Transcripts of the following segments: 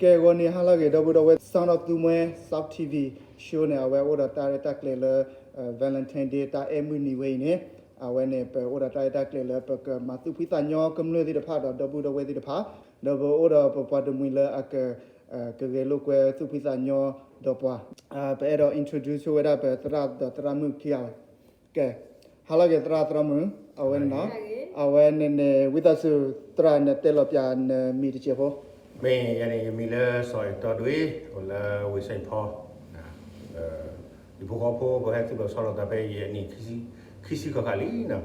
ကဲ ဂီၤန့ၣ်ဟါလၢအဂ့ၤ ဒီပုၢ်ဒီဝဲၢ် Sound of Thumoe South TV show န့ၣ် အဝဲအိၣ်ဒီးတၢ်ရဲၣ်တၢ်ကျဲၤလၢ Valentine Day တၢ်အဲၣ်မုၢ်နံၤဝဲအံၤန့ၣ်, အဝဲန့ၣ် ပအိၣ်ဒီးတၢ်ရဲၣ်တၢ်ကျဲၤလၢပကမၤသူၣ်ဖှံသးညီကမျၢၢ်သ့ၣ်တဖၣ်ဒီး ဒီပုၢ်ဒီဝဲၢ်သ့ၣ်တဖၣ်, ဒီးပအိၣ်ဒီးပပှၤတမှံၤလၢအက ကဂဲၤလိာ်ကွဲသူၣ်ဖှံသးညီဒီးပှၤ, ပအဲၣ်ဒိး introduce ဝဲဒၣ်ပသရၣ်ဒီးသရၣ်မုၣ်ခံဂၤဝဲ, ကဲ, ဟါလၢအဂ့ၤသရၣ်သရၣ်မုၣ်, အဝဲန့ၣ်နီၤ, အဝဲန့ၣ်န့ၣ် ဝံသးစူၤသရၣ်န့ၣ်တဲလီၤပၠးနမံၤတစဲးဖိ, မ့ၢ်ယၤန့ၣ် ယမံၤလၢစီၤအဲၣ်တီဒွ့, အိၣ်လၢဝ့ၢ်စဲၣ်ဖီ, ယဖိဃီဖိ ပဟဲသူၣ်ထီၣ်ဆီလီၤသးဖဲယဲၢ်နံၣ် ခံဆံဃၣ်ဃၣ်လံနီၤ,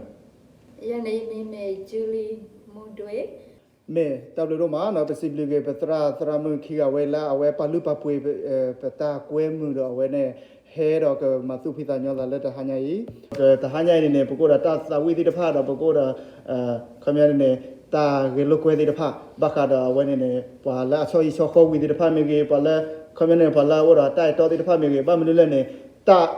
ယၤန့ၣ်မံၤမ့ၢ် Julie မူဒွ့, မ့ၢ်တၢ်ဘျုးဒိၣ်မးနီၤ, ပစံးဘျုးက့ၤပသရၣ်သရၣ်မုၣ်ခံဂၤဝဲလၢအဝဲပာ်လုၢ်ပာ်ပှ့ၤ ပတၢ်ကွဲမုာ်ဒီးအဝဲန့ၣ် ဟဲဒီးကမၤသူၣ်ဖှံသးညီသးလၢတဟါညါအံၤ, တဟါညါအံၤန့ၣ်န့ၣ် ပကအိၣ်ဒီးတၢ်သးဝံၣ်သ့ၣ်တဖၣ်ဒီးပကအိၣ်ဒီး ခီပညီန့ၣ်န့ၣ် တၢ်ဂဲၤလိာ်ကွဲသ့ၣ်တဖၣ် ဘၣ်ဃးဒီးအဝဲန့ၣ်န့ၣ် ပှၤလၢအဆီဟံၣ်ဆီဃီဝံၤသ့ၣ်တဖၣ်မ့ၢ်ဂ့ၤ, ပှၤလၢ ခီပညီန့ၣ် ပှၤလၢအအိၣ်ဒီးတၢ်အဲၣ်တီသ့ၣ်တဖၣ်မ့ၢ်ဂ့ၤ, ဘၣ်မနုၤလဲၣ်န့ၣ် တၢ်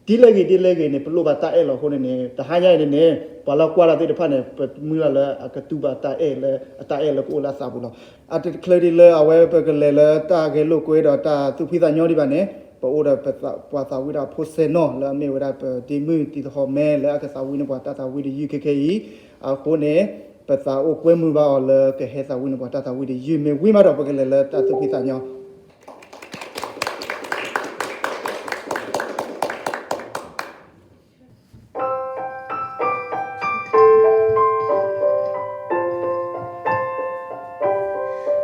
ဒ်လဲၣ်ဂ့ၤဒ်လဲၣ်ဂ့ၤန့ၣ် ပလိၣ်ဘၣ်တၢ်အဲၣ်လီၤအဃိန့ၣ်န့ၣ် တဟါညါအံၤန့ၣ်န့ၣ် ပှၤလၢကွၢ်တၢ်သ့ၣ်တဖၣ်န့ၣ် ပမုၢ်လၢ်လၢအကတူၢ်ဘၣ်တၢ်အဲၣ်လၢ အတၢ်အဲၣ်လၢကအိၣ်လၢအသးပူၤလီၤ. အတချုးဒံးလၢအဝဲပကလဲၤလၢတၢ်ဂဲၤလိာ်ကွဲဒီးတၢ်သူၣ်ဖှံသးညီဒံးဘၣ်န့ၣ် ပအိၣ်ဒီးပှၤသးဝံၣ်ဒၣ်ဖိစဲးနီၣ်လၢအမ့ၢ်ဝဲဒၣ်ပဒ့မုၢ်တံၤသဟီၣ်မဲလၢအကသးဝံၣ်န့ၢ်ပှၤတၢ်သးဝံၣ်တယုၢ်ခဲခဲအံၤ, အဃိန့ၣ် ပသးအိၣ်ကွဲမုာ်ဘၣ်အီၤလၢကဟဲသးဝံၣ်န့ၢ်ပှၤတၢ်သးဝံၣ်တယုၢ် မ့ၢ်ဝံၤမးဒီးပကလဲၤလၢတၢ်သူၣ်ဖှံသးညီ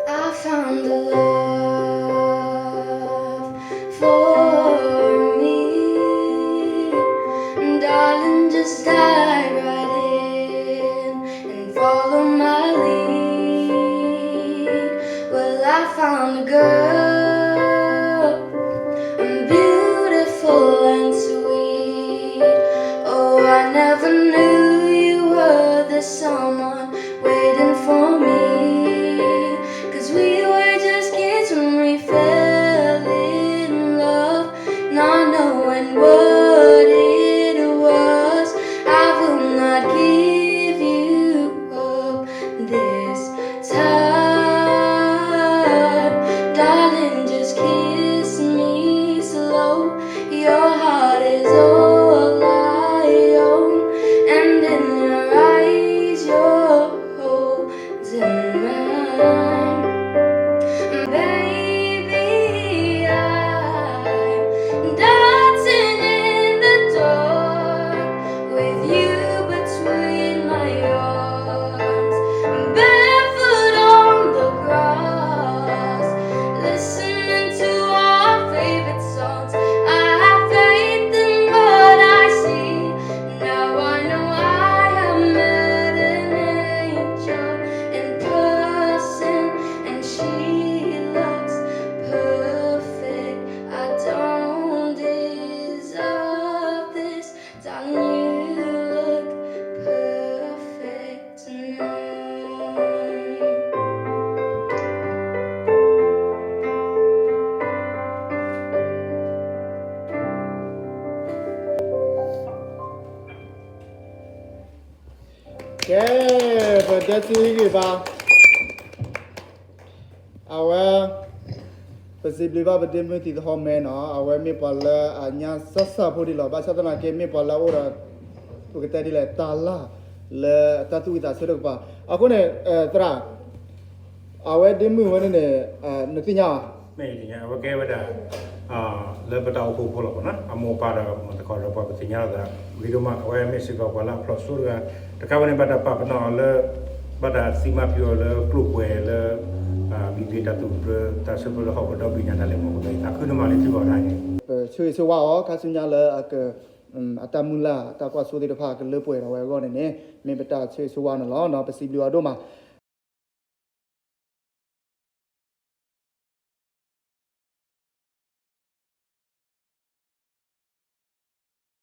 I found the love for me. Darling, just dive right in and follow my lead. Well, I found a girl, beautiful and sweet. Oh, I never knew you were the someone waiting for me. 'Cause we were just kids when we fell in love, not knowing what it was. I will not give you up this time. Darling, just kiss me slow. Your heart is all I own, and in your eyes, you're holding mine. Baby, I'm dancing in the dark with you between my arms, barefoot on the grass, listening to our favorite songs. I have faith in what I see. Now I know I have met an angel in person, and she looks perfect. I don't deserve this. Darling, you look perfect tonight. ကဲ, ပဒဲစုဟံးဂ့ၤဘၣ်. အဝဲ ပစံးဘျုးဘၣ်ပဒ့မုၢ်တံၤသဟီၣ်မဲနီၤ, အဝဲမ့ၢ်ပှၤလၢအညါစၢ်စၢ်ဖိဒံးလီၤ. ဘၣ်ဆၣ်သနာ်က့ မ့ၢ်ပှၤလၢအအိၣ်ဒီး ပကတဲဒ်လဲၣ် တၢ်လၢ် လၢတၢ်သူၣ်ဝံသးဆၢတကပၤ. အဃိန့ၣ် သရၣ် အဝဲဒ့မုၢ်ဝဲန့ၣ်န့ၣ် နသ့ၣ်ညါဧါ. မ့ၢ်ယသ့ၣ်ညါ အဝဲကဲဝဲဒၣ် လၢပတၢ်အိၣ်ဖှိၣ်ဖိလီၤပနီၤ, အမိၢ်အပၢ်ဒီးမၤသကိးဒီးပှၤ ပသ့ၣ်ညါလိာ်သး ဂ့ၤဒိၣ်မး. အဝဲမ့ၢ်စ့ၢ်ကီးပှၤလၢအဖျိၣ်စိတဂၤ, တခါဝဲန့ၣ် ဘၣ်တၢ်ပာ်ပနီၣ်အီၤလၢ ဘၣ်တၢ်သံမၤဖံးအီၤလၢကျိၣ်ပှဲၤလၢ မံၤသ့တၢ်သူၣ်ပြၢ တၢ်ဆၢဖျိလၢဟီၣ်ခိၣ်ဒီဘ့ၣ်ညါတၢ်လဲၤမၤပသးအံၤ သးခုဒိၣ်မးလၢထံၣ်ဘၣ်ဝဲဒၣ်န့ၣ် ပဆၢဂ့ၤဆၢဝါအီၤ ခါဆူညါလၢအက အတၢ်မုၢ်လၢ် တၢ်ကွၢ်စိသ့ၣ်တဖၣ်ကလၢပှဲၤဒီးဝဲအဂီၢ်န့ၣ်န့ၣ် မ့ၢ်ပတၢ်ဆၢဂ့ၤဆၢဝါန့ၣ်လီၤ. ပစံးဘျုးအီၤဒိၣ်မး.